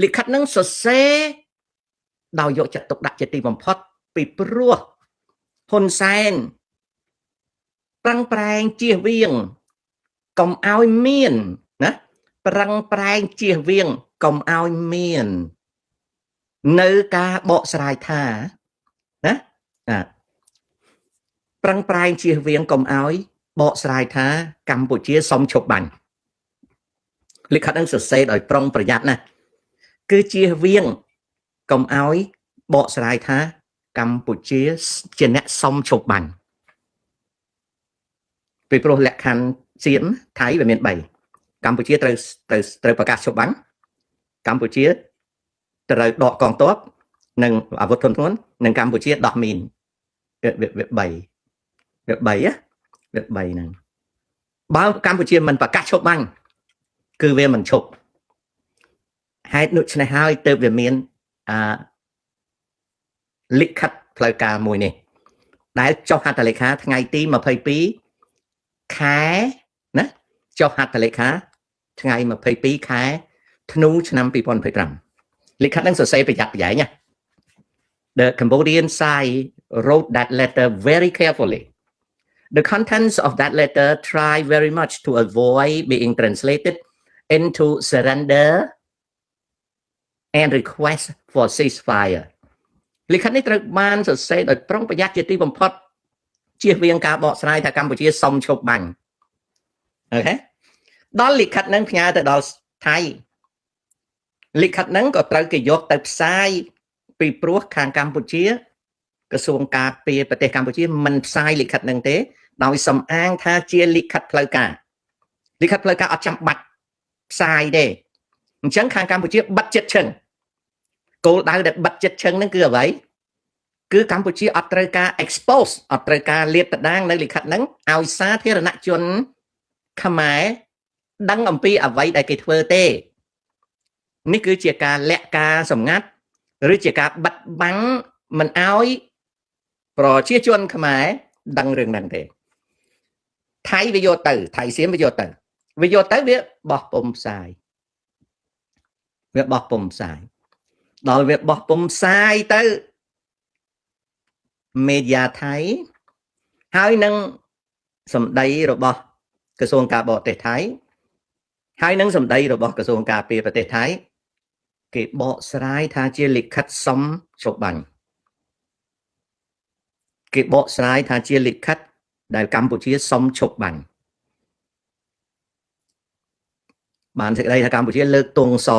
លិខិតនឹងសរសេរដោយយកចិត្តទុកដាក់ជាទីបំផុតពីព្រោះហ៊ុនសែនប្រឹងប្រែងជៀសវាងកុំឲ្យមានណាប្រឹងប្រែងជៀសវាងកុំឲ្យមាននៅការបកស្រាយថាណាអាប្រឹងប្រែងជៀសវាងកុំឲ្យបកស្រាយថាកម្ពុជាសុំឈប់បាញ់លិខិតនឹងសរសេរដោយប្រុងប្រយ័ត្នណាគឺជៀសវាងកុំឲ្យបកស្រាយថាកម្ពុជាជាអ្នកសុំឈប់បាញ់ពីព្រោះលក្ខខណ្ឌសៀមថៃវាមាន3កម្ពុជាត្រូវត្រូវត្រូវប្រកាសឈប់បាញ់កម្ពុជាត្រូវដកកងទ័ពនិងអាវុធធនធ្ងន់និងកម្ពុជាដោះមីនវាវា3វា3ណាវា3ហ្នឹងបើកម្ពុជាមិនប្រកាសឈប់បាញ់គឺវាមិនឈប់ហេតុដូច្នេះហើយទើបវាមានអាលិខិតផ្លូវការមួយនេះដែលចុះហត្ថលេខាថ្ងៃទី22ខែណាចុះហត្ថលេខាថ្ងៃ22ខែធ្នូឆ្នាំ2025លិខិតនឹងសរសេរប្រយ័ត្នប្រយែងណា The Cambodian side wrote that letter very carefully. The contents of that letter try very much to avoid being translated into surrender and request for ceasefire. លិខិតនេះត្រូវបានសរសេរដោយប្រុងប្រយ័ត្នជាទីបំផុតជៀសវាងការបកស្រាយថាកម្ពុជាសុំឈប់បាញ់OK ដល់លិខិតនឹងផ្ញើទៅដល់ថៃលិខិតហ្នឹងក៏ត្រូវគេយកទៅផ្សាយពីព្រោះខាងកម្ពុជាក្រសួងការពារប្រទេសកម្ពុជាមិនផ្សាយលិខិតហ្នឹងទេដោយសំអាងថាជាលិខិតផ្លូវការលិខិតផ្លូវការអត់ចាំបាច់ផ្សាយទេអញ្ចឹងខាងកម្ពុជាបិទចិត្តឈឹងគោលដៅដែលបិទចិត្តឈឹងហ្នឹងគឺអ្វីគឺកម្ពុជាអត់ត្រូវការ expose អត់ត្រូវការលាតត្រដាងនៅលិខិតហ្នឹងឲ្យសាធារណជនខ្មែរដឹងអំពីអ្វីដែលគេធ្វើទេនេះគឺជាការលាក់ការសម្ងាត់ឬជាការបិទបាំងមិនឲ្យប្រជាជនខ្មែរដឹងរឿងហ្នឹងទេថៃវាយកទៅថៃសៀមវាយកទៅវាយកទៅវាបោះពុំផ្សាយវាបោះពុំផ្សាយដល់វាបោះពុំផ្សាយទៅមេឌីយ៉ាថៃហើយនឹងសម្ដីរបស់ក្រសួងការបរទេសថៃហើយនឹងសម្ដីរបស់ក្រសួងការពារប្រទេសថៃគេបកស្រាយថាជាលិខិតសុំឈប់បាញ់គេបកស្រាយថាជាលិខិតដែលកម្ពុជាសុំឈប់បាញ់បានសេចក្តីថាកម្ពុជាលើកទង់ស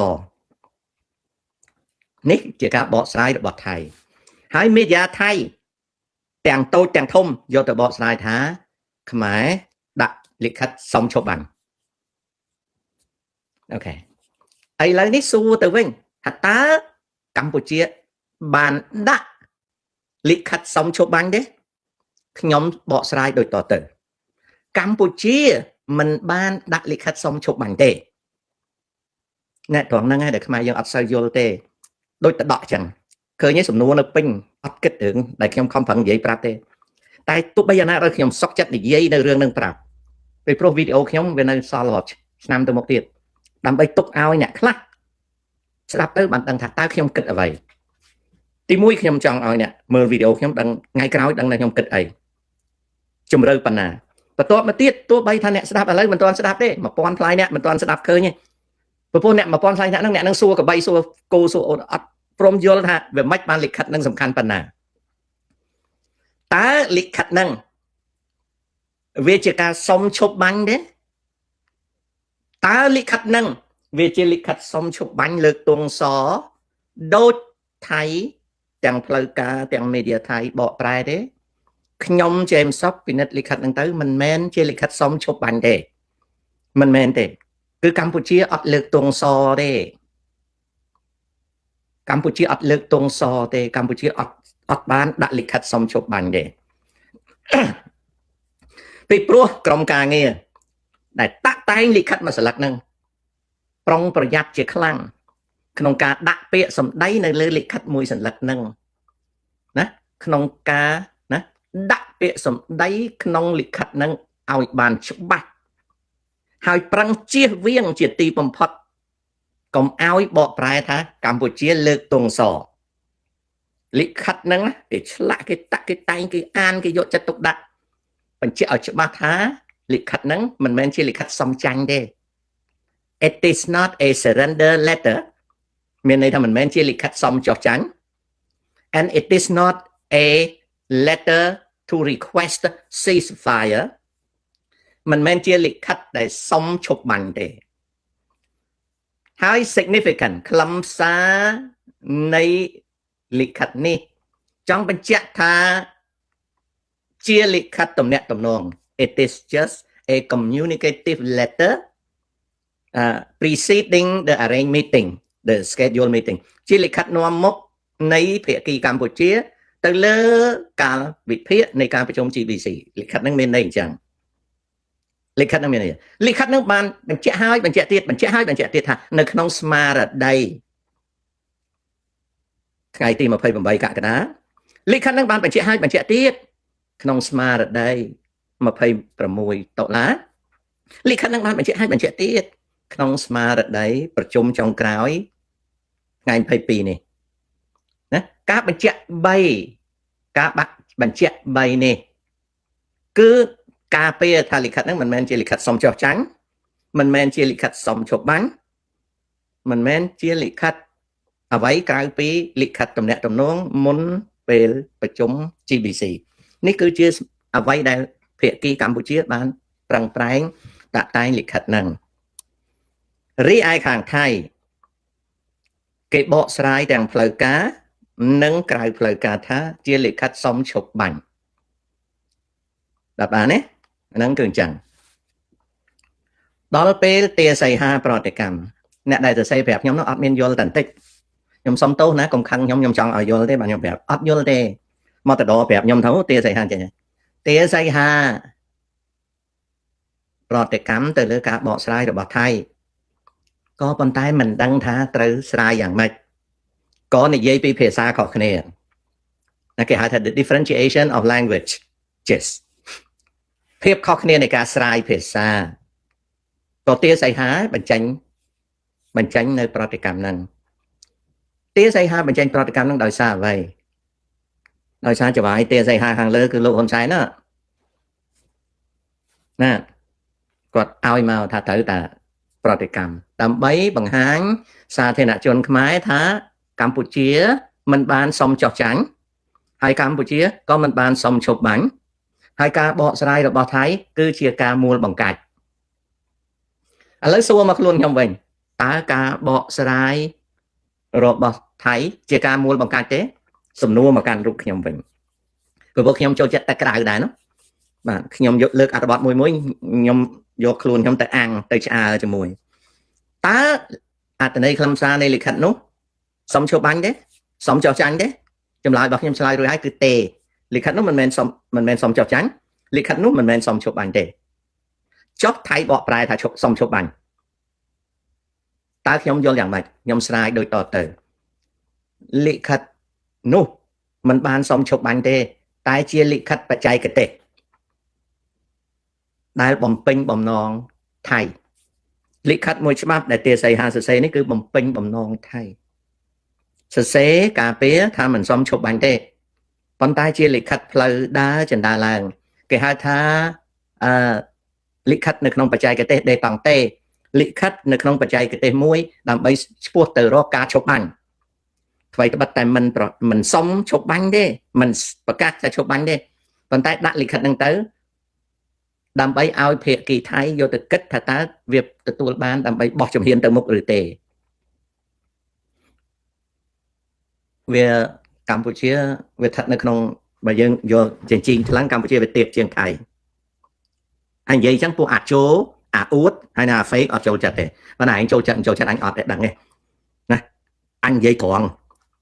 នេះជាការបកស្រាយរបស់ថៃហើយមេឌីយ៉ាថៃទាំងតូចទាំងធំយកទៅបកស្រាយថាខ្មែរដាក់លិខិតសុំឈប់បាញ់OK ឥឡូវនេះសួរទៅវិញថាតើកម្ពុជាបានដាក់លិខិតសុំឈប់បាញ់ទេខ្ញុំបកស្រាយដូចតទៅកម្ពុជាមិនបានដាក់លិខិតសុំឈប់បាញ់ទេអ្នកត្រង់ហ្នឹងឯងដែលខ្មែរយើងអត់សូវយល់ទេដូចតដកចឹងឃើញឯសំណួរនៅពេញអត់គិតរឿងដែលខ្ញុំខំប្រឹងនិយាយប្រាប់ទេតែទោះបីយ៉ាងណាដល់ខ្ញុំសុកចិត្តនិយាយនៅរឿងហ្នឹងប្រាប់ពីព្រោះវីដេអូខ្ញុំវានៅសល់រាប់ឆ្នាំទៅមុខទៀតដើម្បីទុកឲ្យអ្នកខ្លះស្ដាប់ទៅបានដឹងថាតើខ្ញុំគិតអ្វីទីមួយខ្ញុំចង់ឲ្យអ្នកមើលវីដេអូខ្ញុំដឹងថ្ងៃក្រោយដឹងថាខ្ញុំគិតអីជំរឿប៉ុណ្ណាបន្ទាប់មកទៀតទោះបីថាអ្នកស្ដាប់ឥឡូវមិនទាន់ស្ដាប់ទេ1000ផ្លាយអ្នកមិនទាន់ស្ដាប់ឃើញទេព្រោះអ្នក1000ផ្លាយអ្នកហ្នឹងអ្នកហ្នឹងសួរកបីសួរគោសួរអូនអត់ព្រមយល់ថាវាមិនបានលិខិតនឹងសំខាន់ប៉ុណ្ណាតើលិខិតហ្នឹងវាជាការសុំឈប់បាញ់ទេតើលិខិតហ្នឹងវាជាលិខិតសុំឈប់បាញ់លើកទង់សដូចថៃទាំងផ្លូវការទាំងមេឌីយ៉ាថៃបកប្រែទេខ្ញុំជេមសុកពិនិត្យលិខិតហ្នឹងទៅមិនមែនជាលិខិតសុំឈប់បាញ់ទេមិនមែនទេគឺកម្ពុជាអត់លើកទង់សទេកម្ពុជាអត់លើកទង់សទេកម្ពុជាអត់អត់បានដាក់លិខិតសុំឈប់បាញ់ទេពីព្រោះក្រុមការងារដែលតាក់តែងលិខិតមួយស្លឹកហ្នឹងប្រុងប្រយ័ត្នជាខ្លាំងក្នុងការដាក់ពាក្យសម្ដីនៅលើលិខិតមួយសន្លឹកហ្នឹងណាក្នុងការណាដាក់ពាក្យសម្ដីក្នុងលិខិតហ្នឹងឲ្យបានច្បាស់ហើយប្រឹងជៀសវាងជាទីបំផុតក កុំឲ្យបកប្រែថាកម្ពុជាលើកទង់សលិខិតហ្នឹងគេឆ្លាក់គេតាក់គេតែងគេអានគេយកចិត្តទុកដាក់បញ្ជាក់ឲ្យច្បាស់ថាលិខិតហ្នឹងមិនមែនជាលិខិតសុំចាញ់ទេ It is not a surrender letter មានន័យថាមិនមែនជាលិខិតសុំចុះចាញ់ and it is not a letter to request ceasefire មិនមែនជាលិខិតដែលសុំឈប់បាញ់ទេហើយ significant ខ្លឹមសារនៃលិខិតនេះចង់បញ្ជាក់ថាជាលិខិតទំនាក់ទំនង It is just a communicative letter preceding the arranged meeting, the scheduled meeting ជាលិខិតនាំមុខនៃភាគីកម្ពុជា ទៅលើកាលវិភាគនៃការប្រជុំ GBC លិខិតហ្នឹងមានន័យអញ្ចឹងលិខិតហ្នឹងមានន័យលិខិតហ្នឹងបានបញ្ជាក់ហើយបញ្ជាក់ទៀតបញ្ជាក់ហើយបញ្ជាក់ទៀតថានៅក្នុងស្មារតីថ្ងៃទី28កក្កដាលិខិតហ្នឹងបានបញ្ជាក់ហើយបញ្ជាក់ទៀតក្នុងស្មារតី26តុលាលិខិតហ្នឹងបានបញ្ជាក់ហើយបញ្ជាក់ទៀតក្នុងស្មារតីប្រជុំចុងក្រោយថ្ងៃ22នេះណាការបញ្ជាក់3ការបាក់បញ្ជាក់3នេះគឺការពារថាលិខិតហ្នឹងមិនមែនជាលិខិតសុំចុះចាញ់មិនមែនជាលិខិតសុំឈប់បាញ់មិនមែនជាលិខិតអ្វីក្រៅពីលិខិតទំនាក់ទំនងមុនពេលប្រជុំ GBC នេះគឺជាអ្វីដែលភាគីកម្ពុជាបានប្រឹងប្រែងដាក់តែងលិខិតហ្នឹងរីឯខាងថៃគេបកស្រាយទាំងផ្លូវការនិងក្រៅផ្លូវការថាជាលិខិតសុំឈប់បាញ់ដល់បានទេហ្នឹងគឺអញ្ចឹងដល់ពេលទាសីហាប្រតិកម្មអ្នកដែលសរសេរប្រាប់ខ្ញុំនោះអត់មានយល់តែបន្តិចខ្ញុំសុំទោសណាកុំខឹងខ្ញុំខ្ញុំចង់ឲ្យយល់ទេបាទខ្ញុំប្រាប់អត់យល់ទេមកតដប្រាប់ខ្ញុំថាទាសីហាចេះទាសីហាប្រតិកម្មទៅលើការបកស្រាយរបស់ថៃក៏ប៉ុន្តែមិនដឹងថាត្រូវស្រាយយ៉ាងម៉េចក៏និយាយពីភាសាខុសគ្នាណាគេហៅថា the differentiation of language yes ភាពខុសគ្នានៃការស្រាយភាសាក៏ទាសីហាបញ្ចេញបញ្ចេញនៅប្រតិកម្មហ្នឹងទាសីហាបញ្ចេញប្រតិកម្មហ្នឹងដោយសារអ្វីដោយសារចវាយទាសីហាខាងលើគឺលោកហ៊ុនសែនណាណាគាត់ឲ្យមកថាត្រូវតែប្រតិកម្មដើម្បីបង្ហាញសាធារណជនខ្មែរថាកម្ពុជាមិនបានសុំចោះចាញ់ហើយកម្ពុជាក៏មិនបានសុំឈប់បាញ់ហើយការបកស្រាយរបស់ថៃគឺជាការមួលបង្កាច់ឥឡូវសួរមកខ្លួនខ្ញុំវិញតើការបកស្រាយរបស់ថៃជាការមួលបង្កាច់ទេសំណួរមកកាន់រូបខ្ញុំវិញព្រោះខ្ញុំចូលចិត្តតែក្រៅដែរនោះបាទខ្ញុំយកលើកអត្ថបទមួយមួយខ្ញុំយកខ្លួនខ្ញុំទៅអាំងទៅឆ្អើជាមួយតើអត្ថន័យខ្លឹមសារនៃលិខិតនោះសុំឈប់បាញ់ទេសុំចោះចាញ់ទេចម្លើយរបស់ខ្ញុំឆ្លើយរួចហើយគឺទេលិខិតនោះមិនមែនសុំមិនមែនសុំចោះចាញ់លិខិតនោះមិនមែនសុំឈប់បាញ់ទេចុះថៃបកប្រែថាឈប់សុំឈប់បាញ់តើខ្ញុំយល់យ៉ាងម៉េចខ្ញុំស្រាយដូចតទៅលិខិតនោះមិនបានសុំឈប់បាញ់ទេ តែជាលិខិតបច្ចេកទេសដែលបំពេញបំណងថៃលិខិតមួយច្បាប់ដែលទាសីហាសរសេរនេះគឺបំពេញបំណងថៃសរសេរការពារថាមិនសមឈប់បាញ់ទេប៉ុន្តែជាលិខិតផ្លូវដើរចិន្តាឡើងគេហៅថាអឺលិខិតនៅក្នុងបច្ចេកទេស détente លិខិតនៅក្នុងបច្ចេកទេសមួយដើម្បីឆ្ពោះទៅរកការឈប់បាញ់អ្វីត្បិតតែមិនមិនសុំឈប់បាញ់ទេមិនប្រកាសថាឈប់បាញ់ទេប៉ុន្តែដាក់លិខិតហ្នឹងទៅដើម្បីឲ្យភាគីថៃយកទៅគិតថាតើវាទទួលបានដើម្បីបោះជំហានទៅមុខឬទេវាកម្ពុជាវាស្ថិតនៅក្នុងបើយើងយកចិញ្ចីងថ្លឹងកម្ពុជាវាទៀបជាងថៃអញនិយាយអញ្ចឹងពួកអាចោអាអួតហើយណាអា fake អត់ចូលចិត្តទេប៉ុន្តែឯងចូលចិត្តចូលចិត្តអញអត់ទេដឹងទេណាអញនិយាយត្រង់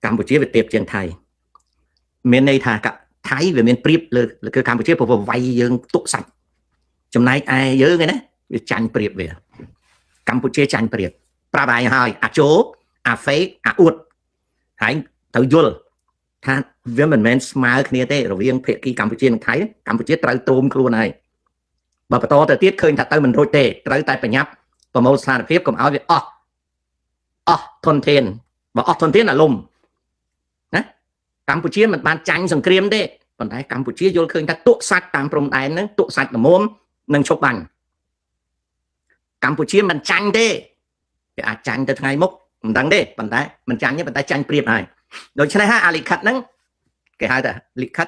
កម្ពុជាវាទៀបជាងថៃមានន័យថាថៃវាមានព្រៀបលើគឺកម្ពុជាព្រោះវាយយើងទុកសាច់ចំណែកឯយើងឯណាវាចាញ់ព្រៀបវាកម្ពុជាចាញ់ព្រៀបប្រាប់ឯងហើយអាចោអា fake អាអួតហើយត្រូវយល់ថាវាមិនមែនស្មើគ្នាទេរវាងភាគីកម្ពុជានិងថៃកម្ពុជាត្រូវទ្រាំខ្លួនហើយបើបន្តទៅទៀតឃើញថាទៅមិនរួចទេត្រូវតែប្រញាប់ប្រមូលស្ថានភាពកុំឲ្យវាអស់ អស់ធនធានបើអស់ធនធានអាលំណាកម្ពុជាមិនបានចាញ់សង្គ្រាមទេប៉ុន្តែកម្ពុជាយល់ឃើញថាទក់សាច់តាមព្រំដែនហ្នឹងទក់សាច់ល្មមនឹងឈប់បាញ់កម្ពុជាមិនចាញ់ទេវាអាចចាញ់ទៅថ្ងៃមុខមិនដឹងទេប៉ុន្តែមិនចាញ់ទេប៉ុន្តែចាញ់ព្រៀបហើយដូច្នេះហើយអាលិខិតហ្នឹងគេហៅថាលិខិត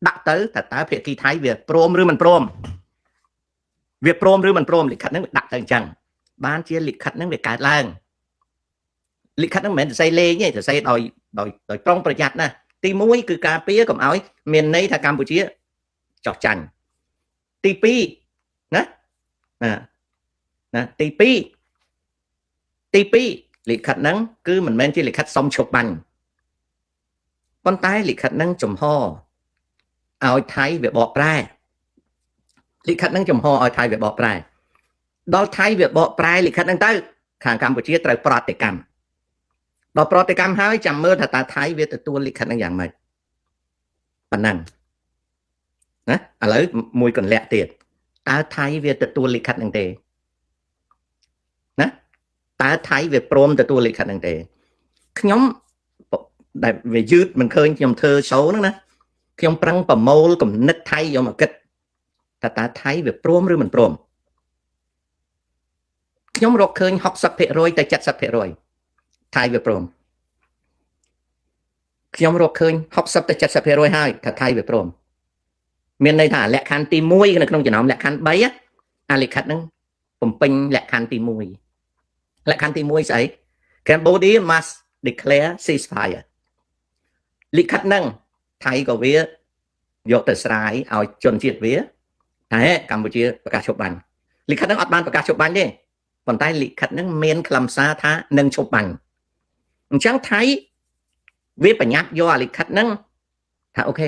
ដាក់ទៅតើតើភាគីថៃវាព្រមឬមិនព្រមវាព្រមឬមិនព្រមលិខិតហ្នឹងវាដាក់ទៅអញ្ចឹងបានជាលិខិតហ្នឹងវាកើតឡើងលិខិតហ្នឹងមិនមែនសរសេរលេងទេសរសេរដោយប្រុងប្រយ័ត្នណាទី1គឺការពារកុំឲ្យមានន័យថាកម្ពុជាចោះចាញ់ទី2ណាណាណាទី2ទី2លិខិតហ្នឹងគឺមិនមែនជាលិខិតសុំឈប់បាញ់ប៉ុន្តែលិខិតហ្នឹងចំហឲ្យថៃវាបកប្រែលិខិតហ្នឹងចំហឲ្យថៃវាបកប្រែដល់ថៃវាបកប្រែលិខិតហ្នឹងទៅខាងកម្ពុជាត្រូវប្រតិកម្មដល់ប្រតិកម្មហើយចាំមើលថាតើថៃវាទទួលលិខិតហ្នឹងយ៉ាងម៉េចប៉ុណ្ណឹងណាឥឡូវមួយកន្លះទៀតតើថៃវាទទួលលិខិតហ្នឹងទេណាតើថៃវាព្រមទទួលលិខិតហ្នឹងទេខ្ញុំដែលវាយឺតមិនឃើញខ្ញុំធ្វើ show ហ្នឹងណាខ្ញុំប្រឹងប្រមូលគំនិតថៃយកមកគិតថាតើថៃវាព្រមឬមិនព្រមខ្ញុំរកឃើញ60%ទៅ70%ថៃវាព្រមខ្ញុំរកឃើញ60ទៅ70%ហើយថាថៃវាព្រមមានន័យថាលក្ខខណ្ឌទី1នៅក្នុងចំណោមលក្ខខណ្ឌ3អាលិខិតហ្នឹងបំពេញលក្ខខណ្ឌទី1លក្ខខណ្ឌទី1ស្អី Cambodia must declare ceasefire លិខិតហ្នឹងថៃក៏វាយកទៅស្រាយឲ្យជនជាតិវាតែកម្ពុជាប្រកាសឈប់បាញ់លិខិតហ្នឹងអត់បានប្រកាសឈប់បាញ់ទេប៉ុន្តែលិខិតហ្នឹងមានខ្លឹមសារថានឹងឈប់បាញ់អញ្ចឹងថៃវាប្រញាប់យកអាលិខិតហ្នឹងថា OK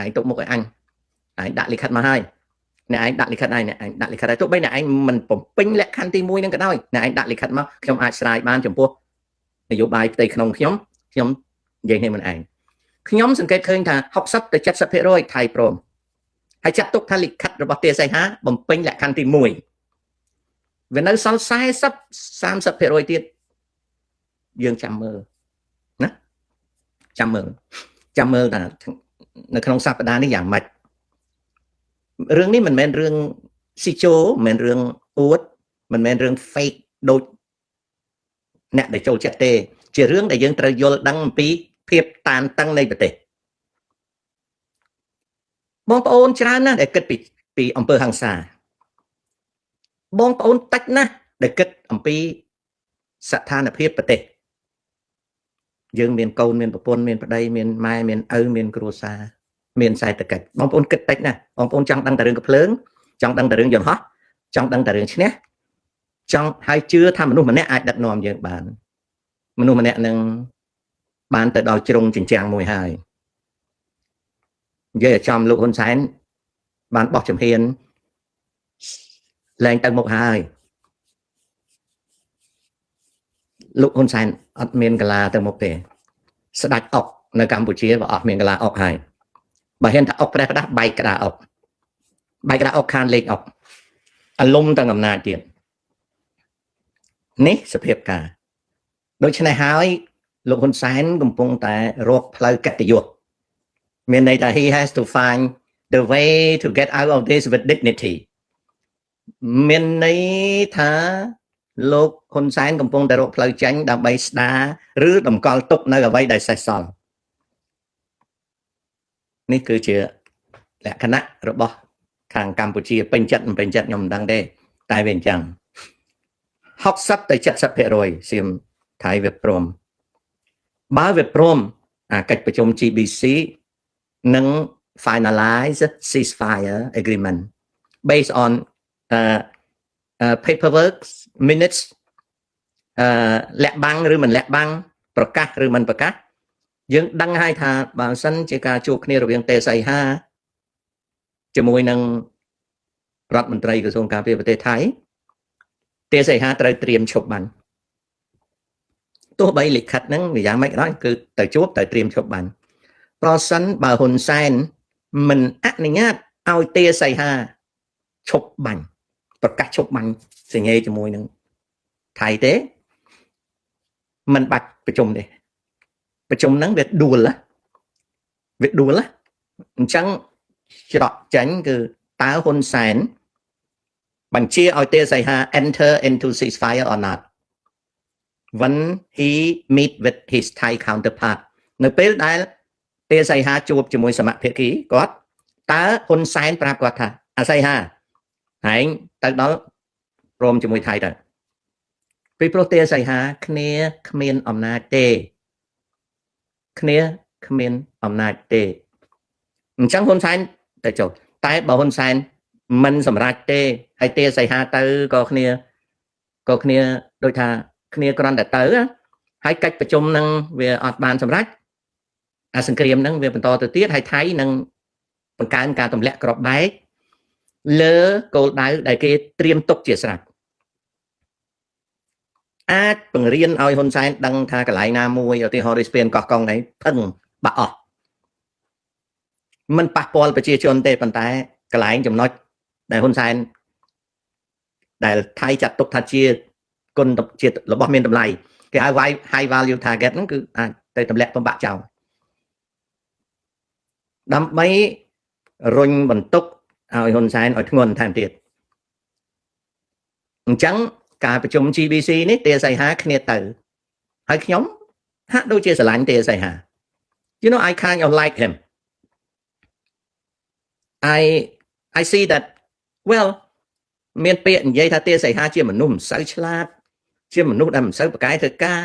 ឯងទុកមុខឲ្យអញឯងដាក់លិខិតមកហើយអ្នកឯងដាក់លិខិតហើយអ្នកឯងដាក់លិខិតហើយទោះបីអ្នកឯងមិនបំពេញលក្ខខណ្ឌទី1ហ្នឹងក៏ដោយអ្នកឯងដាក់លិខិតមកខ្ញុំអាចស្រាយបានចំពោះនយោបាយផ្ទៃក្នុងខ្ញុំខ្ញុំនិយាយនេះមិនឯងខ្ញុំសង្កេតឃើញថា60ទៅ70%ថៃព្រមហើយចាត់ទុកថាលិខិតរបស់ទាសីហាបំពេញលក្ខខណ្ឌទី1វានៅសល់40 30%ទៀតយើងចាំមើលណាចាំមើលចាំមើលថានៅក្នុងសប្តាហ៍នេះយ៉ាងម៉េចរឿងនេះមិនមែនរឿងស៊ីជោមិនមែនរឿងអួតមិនមែនរឿង fake ដូចអ្នកដែលចូលចិត្តទេ ជារឿងដែលយើងត្រូវយល់ដឹងអំពីភាពតានតឹងនៃប្រទេសបងប្អូនច្រើនណាស់ដែលគិតពីអំពើហិង្សាបងប្អូនតិចណាស់ដែលគិតអំពីស្ថានភាពប្រទេសយើងមានកូនមានប្រពន្ធមានប្តីមានម៉ែមានឪមានគ្រួសារមានសេដ្ឋកិច្ចបងប្អូនគិតតិចណាស់បងប្អូនចង់ដឹងតែរឿងកំភ្លើងចង់ដឹងតែរឿងយន្តហោះចង់ដឹងតែរឿងឈ្នះចង់ហើយជឿថាមនុស្សម្នាក់អាចដឹកនាំយើងបានមនុស្សម្នាក់នឹងបានទៅដល់ជ្រុងជញ្ជាំងមួយហើយនិយាយឲ្យចំលោកហ៊ុនសែនបានបោះជំហានលែងទៅមុខហើយលោកហ៊ុនសែនអត់មានកលាទៅមុខទេស្ដាច់អុកនៅកម្ពុជាបើអត់មានកលាអុកហើយបើហ៊ានថាអុកប្រេះផ្ដាស់បែកក្តារអុកបែកក្តារអុកខានលេខអុកអាលុំទាំងអំណាចទៀតនេះសភាពការដូច្នេះហើយលោកហ៊ុនសែនកំពុងតែរកផ្លូវកត្តិយសមានន័យថា he has to find the way to get out of this with dignity មានន័យថាលោកហ៊ុនសែនកំពុងតែរកផ្លូវចេញដើម្បីស្ដារឬតម្កល់ទុកនៅអ្វីដែលសេសសល់នេះគឺជាលក្ខណៈរបស់ខាងកម្ពុជាពេញចិត្តមិនពេញចិត្តខ្ញុំមិនដឹងទេតែវាអញ្ចឹង60ទៅ70%សៀមថៃវាព្រមបើវាព្រមអាកិច្ចប្រជុំ GBC នឹង finalize ceasefire agreement based on paperwork minutes អឺលាក់បាំងឬមិនលាក់បាំងប្រកាសឬមិនប្រកាសយើងដឹងហើយថាបើសិនជាការជួបគ្នារវាងទេសីហាជាមួយនឹងរដ្ឋមន្ត្រីក្រសួងការពារប្រទេសថៃទេសីហាត្រូវត្រៀមឈប់បានទោះបីលិខិតហ្នឹងវាយ៉ាងម៉េចក៏ដោយគឺទៅជួបទៅត្រៀមឈប់បានប្រសិនបើហ៊ុនសែនមិនអនុញ្ញាតឲ្យទេសីហាឈប់បាញ់ប្រកាសឈប់បាញ់សញ្ញេជាមួយនឹងថៃទេ មិនបាច់ប្រជុំទេប្រជុំហ្នឹងវាដួលវាដួលអញ្ចឹងច្រកចេញគឺតើហ៊ុនសែនបញ្ជាឲ្យទាសីហា enter into ceasefire or not when he meet with his Thai counterpart? នៅពេលដែលទាសីហាជួបជាមួយសមភាគីគាត់តើហ៊ុនសែនប្រាប់គាត់ថាអាសីហាឯងទៅដល់ព្រមជាមួយថៃទៅពីព្រោះទាសីហាគ្នាគ្មានអំណាចទេគ្នាគ្មានអំណាចទេអញ្ចឹងហ៊ុនសែនទៅចុះតែបើហ៊ុនសែនមិនសម្រេចទេហើយទាសីហាទៅក៏គ្នាក៏គ្នាដូចថាគ្នាគ្រាន់តែទៅហើយកិច្ចប្រជុំនឹងវាអត់បានសម្រេចអាសង្គ្រាមនឹងវាបន្តទៅទៀតហើយថៃនឹងបង្កើនការទម្លាក់ក្របបែកលើគោលដៅដែលគេត្រៀមទុកជាស្រេចអាចបង្រៀនឲ្យហ៊ុនសែនដឹងថាកន្លែងណាមួយឧទាហរណ៍ដូចស្ពានកោះកុងអីផឹងបាក់អស់មិនប៉ះពាល់ប្រជាជនទេប៉ុន្តែកន្លែងចំណុចដែលហ៊ុនសែនដែលថៃចាត់ទុកថាជាគុណជារបស់មានតម្លៃគេហៅ high value target ហ្នឹងគឺអាចទៅទម្លាក់បំបាក់ចោលដើម្បីរុញបន្ទុកឲ្យហ៊ុនសែនឲ្យធ្ងន់ថែមទៀតអញ្ចឹងការប្រជុំ GBC នេះទាសីហាគ្នាទៅហើយខ្ញុំហាក់ដូចជាស្រឡាញ់ទាសីហា I kind of like him. I see that, well, មានពាក្យនិយាយថាទាសីហាជាមនុស្សមិនសូវឆ្លាតជាមនុស្សដែលមិនសូវប្រកែធ្វើការ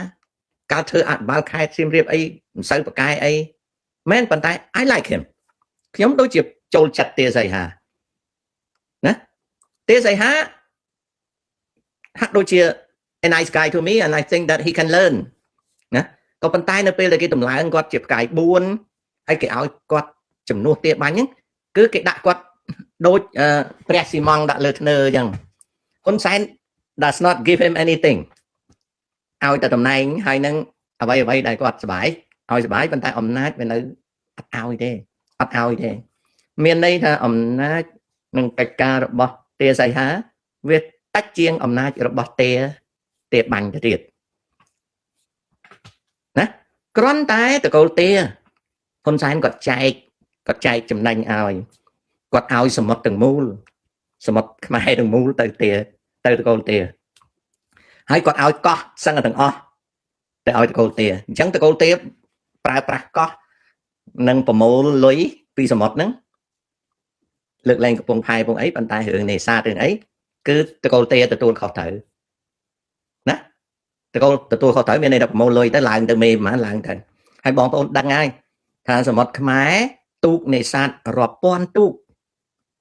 ការធ្វើអភិបាលខេត្តសៀមរាបអីមិនសូវប្រកែអីមែនប៉ុន្តែ I like him. ខ្ញុំដូចជាចូលចិត្តទាសីហាណាទាសីហាហាក់ដូចជា a nice guy to me, and I think that he can learn ណាក៏ប៉ុន្តែនៅពេលដែលគេតម្លើងគាត់ជាផ្កាយ4ហើយគេឲ្យគាត់ចំនួនទាបាញ់ហ្នឹងគឺគេដាក់គាត់ដូចព្រះស៊ីម៉ង់ដាក់លើធ្នើអញ្ចឹងហ៊ុនសែន does not give him anything. ឲ្យតែតំណែងហើយនឹងអ្វីអ្វីដែលគាត់សុបាយឲ្យសុបាយប៉ុន្តែអំណាចវានៅអត់ឲ្យទេអត់ឲ្យទេមានន័យថាអំណាចនិងកិច្ចការរបស់ទាសីហាវាតិចជាងអំណាចរបស់ទាទាបាញ់ទៅទៀតណាគ្រាន់តែតកូលទាហ៊ុនសែនគាត់ចែកគាត់ចែកចំណេញឲ្យគាត់ឲ្យសមុទ្រទាំងមូលសមុទ្រខ្មែរទាំងមូលទៅទាទៅតកូលទាហើយគាត់ឲ្យកោះសឹងទាំងអស់ទៅឲ្យតកូលទាអញ្ចឹងតកូលទាប្រើប្រាស់កោះនិងប្រមូលលុយពីសមុទ្រហ្នឹងលើកលែងកំពង់ផែពងអីប៉ុន្តែរឿងនេសាទរឿងអីគឺតកូលទាទទួលខុសត្រូវណាតកូលទទួលខុសត្រូវមានន័យថាប្រមូលលុយទៅឡើងទៅមេប្រហែលឡើងទៅហើយបងប្អូនដឹងហើយថាសមុទ្រខ្មែរទូកនេសាទរាប់ពាន់ទូក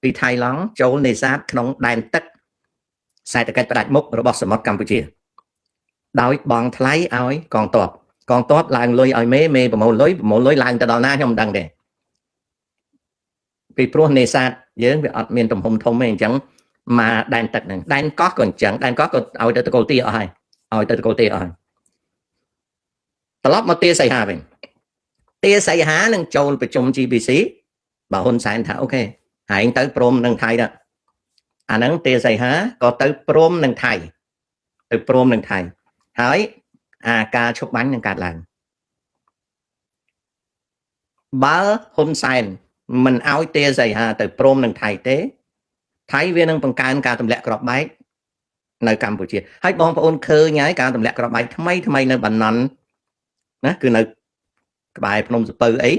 ពីថៃឡង់ចូលនេសាទក្នុងដែនទឹកសេដ្ឋកិច្ចផ្ដាច់មុខរបស់សមុទ្រកម្ពុជាដោយបង់ថ្លៃឲ្យកងទ័ពកងទ័ពឡើងលុយឲ្យមេមេប្រមូលលុយប្រមូលលុយឡើងទៅដល់ណាខ្ញុំមិនដឹងទេពីព្រោះនេសាទយើងវាអត់មានទំហំធំទេអញ្ចឹងមកដែនទឹកហ្នឹងដែនកោះក៏អញ្ចឹងដែនកោះក៏ឲ្យទៅតកូលទាអស់ហើយឲ្យទៅតកូលទាអស់ហើយត្រឡប់មកទាសីហាវិញទាសីហានឹងចូលប្រជុំ GBC បើហ៊ុនសែនថា OK ហែងទៅព្រមនឹងថៃដែរអាហ្នឹងទាសីហាក៏ទៅព្រមនឹងថៃទៅព្រមនឹងថៃហើយអាការឈប់បាញ់នឹងកើតឡើងបើហ៊ុនសែនមិនឲ្យទាសីហាទៅព្រមនឹងថៃទេថៃវានឹងបង្កើនការទម្លាក់គ្រាប់បែកនៅកម្ពុជាហើយបងប្អូនឃើញហើយការទម្លាក់គ្រាប់បែកថ្មីថ្មីនៅបាណន់ណាគឺនៅក្បែរភ្នំសពៅអី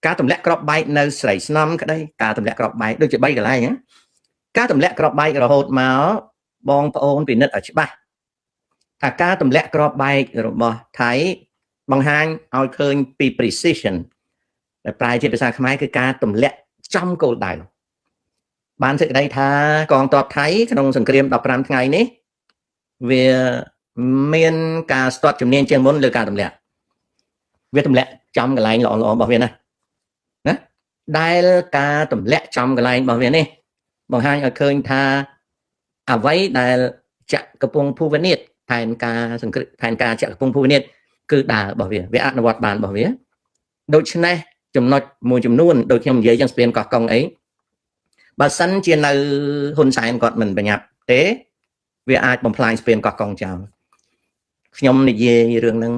ការទម្លាក់គ្រាប់បែកនៅស្រីស្នំក្តីការទម្លាក់គ្រាប់បែកដូចជា3កន្លែងណាការទម្លាក់គ្រាប់បែករហូតមកបងប្អូនពិនិត្យឲ្យច្បាស់ថាការទម្លាក់គ្រាប់បែករបស់ថៃបង្ហាញឲ្យឃើញពី precision ដែលប្រែជាភាសាខ្មែរគឺការទម្លាក់ចំគោលដៅបានសេចក្តីថាកងទ័ពថៃក្នុងសង្គ្រាម15ថ្ងៃនេះវាមានការស្ទាត់ជំនាញជាងមុនលើការទម្លាក់វាទម្លាក់ចំកន្លែងល្អៗរបស់វាណាណាដែលការទម្លាក់ចំកន្លែងរបស់វានេះបង្ហាញឲ្យឃើញថាអ្វីដែលចក្រពងភូវនាថផែនការសង្គ្រាមផែនការចក្រពងភូវនាថគឺដើររបស់វាវាអនុវត្តបានរបស់វាដូច្នេះចំណុចមួយចំនួនដូចខ្ញុំនិយាយចឹងស្ពានកោះកុងអីបើសិនជានៅហ៊ុនសែនគាត់មិនប្រញាប់ទេវាអាចបំផ្លាញស្ពានកោះកុងចោល។ ខ្ញុំនិយាយរឿងហ្នឹង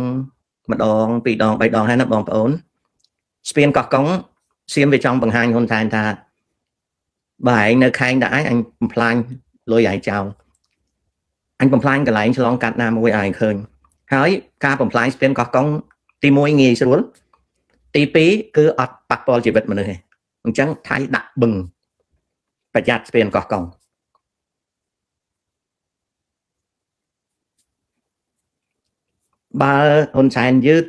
ម្ដងពីរដងបីដងហើយណាបងប្អូនស្ពានកោះកុងសៀមវាចង់បង្ហាញហ៊ុនសែនថាបើឯងនៅខែងតែឯងអញបំផ្លាញលុយឯងចោលអញបំផ្លាញកន្លែងឆ្លងកាត់ណាមួយឲ្យឯងឃើញហើយការបំផ្លាញស្ពានកោះកុងទី1ងាយស្រួលទី2គឺអត់ប៉ះពាល់ជីវិតមនុស្សទេអញ្ចឹងថៃដាក់បឹងប្រយ័ត្នស្ពានកោះកុងបើហ៊ុនសែនយឺត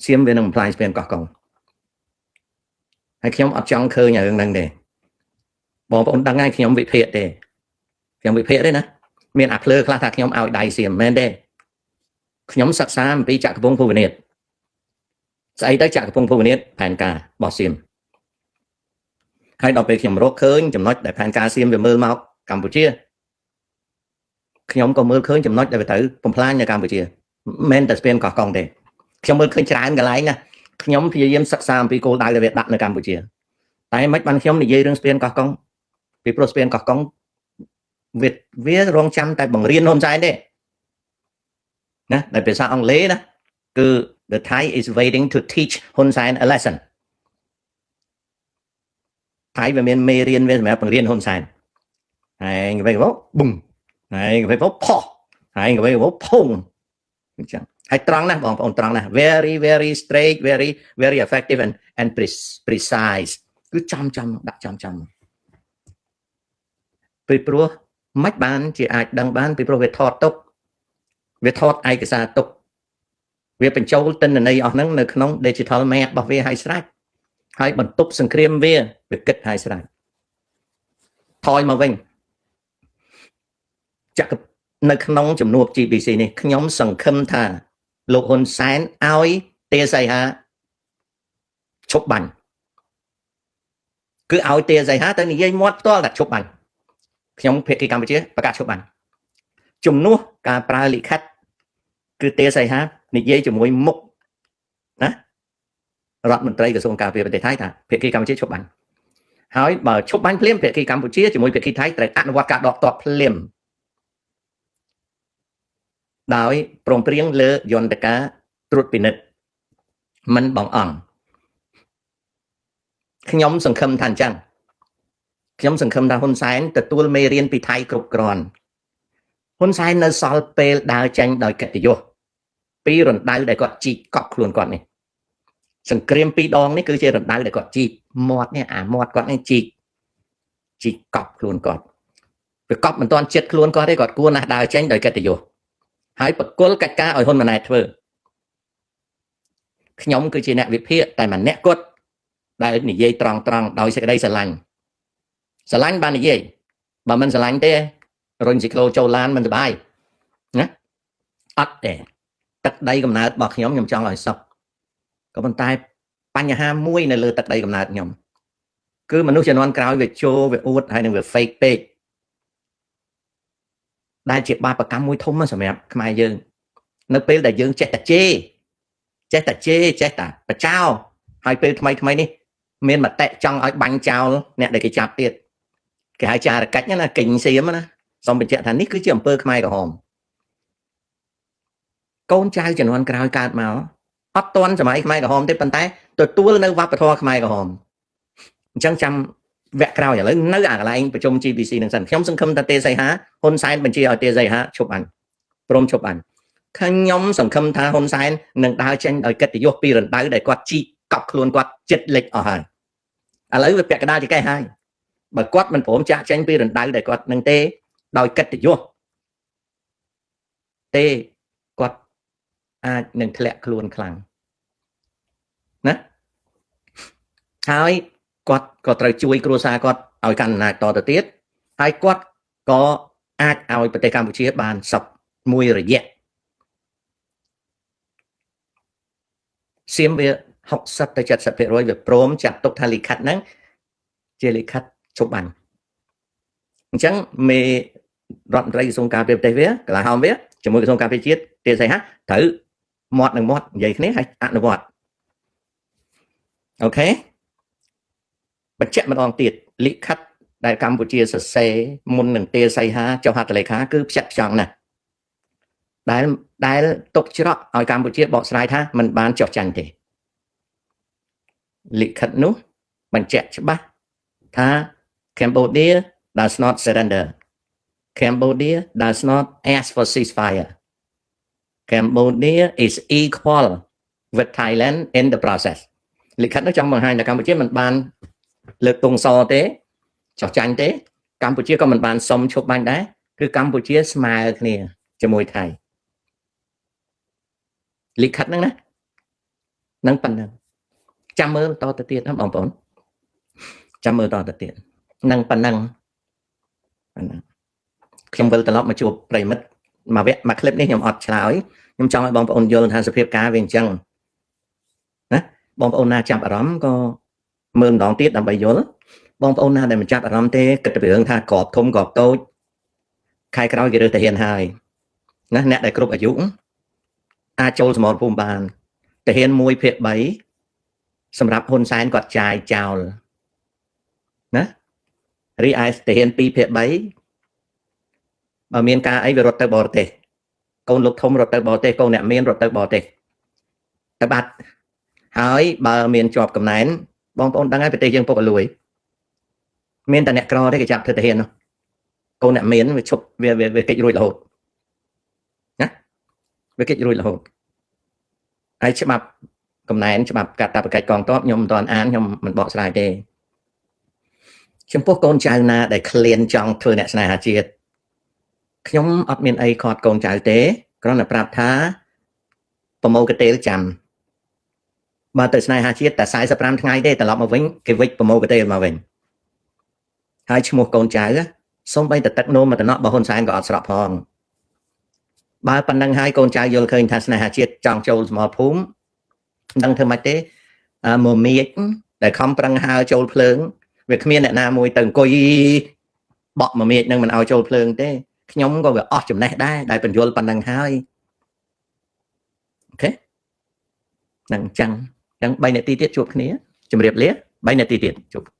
សៀមវានឹងបំផ្លាញស្ពានកោះកុងហើយខ្ញុំអត់ចង់ឃើញរឿងហ្នឹងទេបងប្អូនដឹងហើយខ្ញុំវិភាគទេខ្ញុំវិភាគទេណាមានអាភ្លើខ្លះថាខ្ញុំឲ្យដៃសៀមមែនទេខ្ញុំសិក្សាអំពីចក្រពងភូវនាថស្អីទៅចក្រពងភូវនាថផែនការរបស់សៀមហើយដល់ពេលខ្ញុំរកឃើញចំណុចដែលផែនការសៀមវាមើលមកកម្ពុជាខ្ញុំក៏មើលឃើញចំណុចដែលវាត្រូវបំផ្លាញនៅកម្ពុជាមិនមែនតែស្ពានកោះកុងទេខ្ញុំមើលឃើញច្រើនកន្លែងណាខ្ញុំព្យាយាមសិក្សាអំពីគោលដៅដែលវាដាក់នៅកម្ពុជាតែមិនបានខ្ញុំនិយាយរឿងស្ពានកោះកុងពីព្រោះស្ពានកោះកុងវារងចាំតែបង្រៀនហ៊ុនសែនទេណាដែលភាសាអង់គ្លេសណាគឺ the Thai is waiting to teach Hun Sen a lesson ថៃវាមានមេរៀនវាសម្រាប់បង្រៀនហ៊ុនសែនហើយគេមកប៊ុងហើយគេមកផោះហើយគេមកផុងអញ្ចឹងហើយត្រង់ណាស់បងប្អូនត្រង់ណាស់ very very straight, very very effective and precise គឺចំចំដាក់ចំចំពីព្រោះមិនបានជាអាចដឹងបានពីព្រោះវាថតទុកវាថតឯកសារទុកវាបញ្ចូលទិន្នន័យអស់ហ្នឹងនៅក្នុង digital map របស់វាឲ្យស្រេចហើយបន្ទប់សង្គ្រាមវាវាគិតឲ្យស្រេចថយមកវិញចក្រនៅក្នុងជំនួប GBC នេះខ្ញុំសង្ឃឹមថាលោកហ៊ុនសែនឲ្យទាសីហាឈប់បាញ់គឺឲ្យទាសីហាទៅនិយាយមាត់ផ្ទាល់ថាឈប់បាញ់ខ្ញុំភាគីកម្ពុជាប្រកាសឈប់បាញ់ជំនួសការប្រើលិខិតគឺទាសីហានិយាយជាមួយមុខណារដ្ឋមន្ត្រីក្រសួងការពារប្រទេសថៃថាភាគីកម្ពុជាឈប់បាញ់ហើយបើឈប់បាញ់ភ្លាមភាគីកម្ពុជាជាមួយភាគីថៃត្រូវអនុវត្តការដកទ័ពភ្លាមដោយព្រមព្រៀងលើយន្តការត្រួតពិនិត្យមិនបងអង្គខ្ញុំសង្ឃឹមថាអញ្ចឹងខ្ញុំសង្ឃឹមថាហ៊ុនសែនទទួលមេរៀនពីថៃគ្រប់គ្រាន់ហ៊ុនសែននៅសល់ពេលដើរចេញដោយកិត្តិយសពីរណ្ដៅដែលគាត់ជីកកប់ខ្លួនគាត់នេះសង្គ្រាមពីរដងនេះគឺជារណ្ដៅដែលគាត់ជីកមាត់នេះអាមាត់គាត់នេះជីកជីកកប់ខ្លួនគាត់វាកប់មិនទាន់ចិត្តខ្លួនគាត់ទេគាត់គួរណាស់ដើរចេញដោយកិត្តិយសហើយបកគលកិច្ចការឲ្យហ៊ុនម៉ាណែតធ្វើខ្ញុំគឺជាអ្នកវិភាគតែម្នាក់គាត់ដែលនិយាយត្រង់ត្រង់ដោយសេចក្តីស្រឡាញ់ស្រឡាញ់បាននិយាយបើមិនស្រឡាញ់ទេរុញស៊ីក្លូចូលឡានមិនសុបាយណាអត់ទេទឹកដីកំណើតរបស់ខ្ញុំខ្ញុំចង់ឲ្យសុខក៏ប៉ុន្តែបញ្ហាមួយនៅលើទឹកដីកំណើតខ្ញុំគឺមនុស្សជំនាន់ក្រោយវាជោវាអួតហើយនឹងវា fake ពេកដែលជាបាបកម្មមួយធំសម្រាប់ខ្មែរយើងនៅពេលដែលយើងចេះតែជេរចេះតែជេរចេះតែបចោហើយពេលថ្មីថ្មីនេះមានមតិចង់ឲ្យបាញ់ចោលអ្នកដែលគេចាប់ទៀតគេហៅចារកិច្ចណាកេញសៀមណាសូមបញ្ជាក់ថានេះគឺជាអំពើខ្មែរក្រហមកូនចៅជំនាន់ក្រោយកើតមកអត់ទាន់សម័យខ្មែរក្រហមទេប៉ុន្តែទទួលនៅវប្បធម៌ខ្មែរក្រហមអញ្ចឹងចាំវគ្គក្រោយឥឡូវនៅអាកន្លែងប្រជុំ GBC នឹងសិនខ្ញុំសង្ឃឹមថាទេសីហាហ៊ុនសែនបញ្ជាឲ្យទេសីហាឈប់បាញ់ព្រមឈប់បាញ់ខ្ញុំសង្ឃឹមថាហ៊ុនសែននឹងដើរចេញដោយកិត្តិយសពីរណ្ដៅដែលគាត់ជីកកប់ខ្លួនគាត់ចិត្តលិចអស់ហើយឥឡូវវាពាក់កណ្ដាលចកេះហើយបើគាត់មិនព្រមចាក់ចេញពីរណ្ដៅដែលគាត់នឹងទេដោយកិត្តិយសទេគាត់អាចនឹងធ្លាក់ខ្លួនខ្លាំងណាហើយគាត់ក៏ត្រូវជួយគ្រួសារគាត់ឲ្យកាន់អំណាចតទៅទៀតហើយគាត់ក៏អាចឲ្យប្រទេសកម្ពុជាបានសុខមួយរយៈសៀមវា60ទៅ70%វាព្រមចាត់ទុកថាលិខិតហ្នឹងជាលិខិតជប់បាញ់អញ្ចឹងមេរដ្ឋមន្ត្រីក្រសួងការពារប្រទេសវាកលាហោមវាជាមួយក្រសួងការពារជាតិទាសីហាត្រូវមាត់នឹងមាត់និយាយគ្នាហើយអនុវត្តអូខេបញ្ជាក់ម្ដងទៀតលិខិតដែលកម្ពុជាសរសេរមុននឹងទាសីហាចុះហត្ថលេខាគឺផ្ចិតផ្ចង់ណាស់ ដែលទុកច្រកឲ្យកម្ពុជាបកស្រាយថាมันបានចុះចាញ់ទេលិខិតនោះបញ្ជាក់ច្បាស់ថា Cambodia does not surrender. Cambodia does not ask for ceasefire. Cambodia is equal with Thailand in the process. លិខិតនោះចង់បង្ហាញថាកម្ពុជាមិនបានលើកទង់សទេចុះចាញ់ទេ កម្ពុជាក៏មិនបានសុំឈប់បាញ់ដែរគឺកម្ពុជាស្មើគ្នាជាមួយថៃលិខិតហ្នឹងណានឹងប៉ុណ្ណឹងចាំមើលតទៅទៀតណាបងប្អូនចាំមើលតទៅទៀតនឹងប៉ុណ្ណឹងប៉ុណ្ណឹងខ្ញុំវិលត្រឡប់មកជួបប្រិមិត្តមួយវគ្គមួយคลิปនេះខ្ញុំអត់ឆ្លើយខ្ញុំចង់ឲ្យបងប្អូនយល់ថាសភាពការវាអញ្ចឹងណាបងប្អូនណាចាប់អារម្មណ៍ក៏មើលម្ដងទៀតដើម្បីយល់បងប្អូនណាដែលមិនចាប់អារម្មណ៍ទេគិតទៅពីរឿងថាក្របធំក្របតូចខែក្រោយគេរើសទាហានហើយណាអ្នកដែលគ្រប់អាយុអាចចូលសមរភូមិបានទាហាន1ភាគ3សម្រាប់ហ៊ុនសែនគាត់ចាយចោលណារីឯទាហាន2ភាគ3បើមានការអីវារត់ទៅបរទេសកូនលោកធំរត់ទៅបរទេសកូនអ្នកមានរត់ទៅបរទេសទៅបាត់ហើយបើមានជាប់កំណែនបងប្អូនដឹងហើយប្រទេសយើងពុករលួយមានតែអ្នកក្រទេគេចាប់ធ្វើទាហាននោះកូនអ្នកមានវាឈប់វាវាគេចរួចរហូតណាវាគេចរួចរហូតហើយច្បាប់កំណែនច្បាប់កាតព្វកិច្ចកងទ័ពខ្ញុំមិនទាន់អានខ្ញុំមិនបកស្រាយទេចំពោះកូនចៅណាដែលក្លៀនចង់ធ្វើអ្នកស្នេហាជាតិខ្ញុំអត់មានអីខាត់កូនចៅទេគ្រាន់តែប្រាប់ថាប្រមូលកតេលចាំបើទៅស្នេហាជាតិតែ45ថ្ងៃទេត្រឡប់មកវិញគេវិចប្រមូលកតេលមកវិញហើយឈ្មោះកូនចៅសូម្បីតែទឹកនោមមកតំណក់របស់ហ៊ុនសែនក៏អត់ស្រក់ផងបើប៉ុណ្ណឹងហើយកូនចៅយល់ឃើញថាស្នេហាជាតិចង់ចូលសមរភូមិមិនដឹងធ្វើម៉េចទេមមៀចដែលខំប្រឹងហើចូលភ្លើងវាគ្មានអ្នកណាមួយទៅអង្គុយបក់មមៀចនឹងមិនឲ្យចូលភ្លើងទេខ្ញុំក៏វាអស់ចំណេះដែរដែលបញ្យល់ប៉ុណ្ណឹងហើយ OK នឹងអញ្ចឹងអញ្ចឹង3នាទីទៀតជួបគ្នាជម្រាបលា3នាទីទៀតជួប។